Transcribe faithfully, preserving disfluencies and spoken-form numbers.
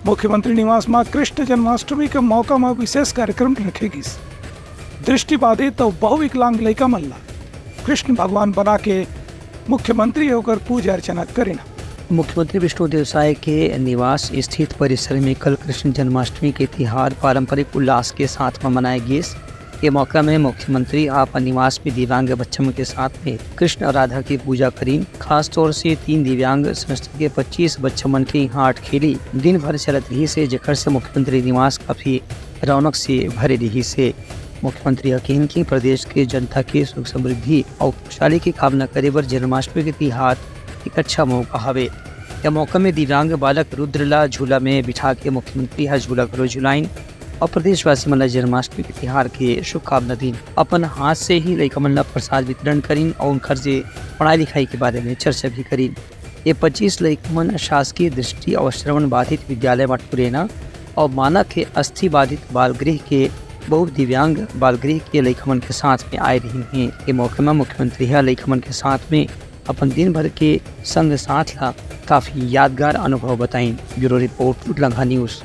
मुख्यमंत्री निवास म कृष्ण जन्माष्टमी के मौका म विशेष कार्यक्रम रखे गिस। दृष्टिबाधित अउ बहुविकलांग लइका मन ला कृष्ण भगवान बना के मुख्यमंत्री ह ओकर पूजा अर्चना करिन। मुख्यमंत्री विष्णुदेव साय के निवास स्थित परिसर में कल कृष्ण जन्माष्टमी के तिहार पारंपरिक उल्लास के साथ म मनाए गिस। ये मौका में मुख्यमंत्री ह अपन निवास में दिव्यांग बच्चा मन के साथ में कृष्ण अउ राधा की पूजा करिन। खासतौर से तीन दिव्यांग संस्था के पच्चीस बच्चा मन के इहाँ अटखेली दिन भर चलत रहिस हे, जेकर से मुख्यमंत्री निवास काफी रौनक से भरे रहिस हे। मुख्यमंत्री ह कहिन कि प्रदेश के जनता के सुख समृद्धि अउ खुशहाली के कामना करे बर जन्माष्टमी के तिहार एक अच्छा मौका हवे। यह मौका में दिव्यांग बालक रुद्र ला झूला में बिठा के मुख्यमंत्री ह झूला घलो झुलाइन अउ प्रदेशवासी मन ला जन्माष्टमी के तिहार के शुभकामना दीन। अपन हाथ से ही लइका मन ला प्रसाद वितरण करिन अउ उनकर से पढ़ाई लिखाई के बारे में चर्चा भी करिन। ये पच्चीस लइका मन शासकीय दृष्टि अउ श्रवण बाधित विद्यालय मटकुरेना अउ मानक के अस्थि बाधित बाल गृह के बहु दिव्यांग बाल गृह के लइका मन के साथ में आए रहिन हे। ये मौका म मुख्यमंत्री ह लइका मन के साथ में अपन दिन भर के संग साथ ला काफी यादगार अनुभव बताइन। ब्यूरो रिपोर्ट, लंघा न्यूज।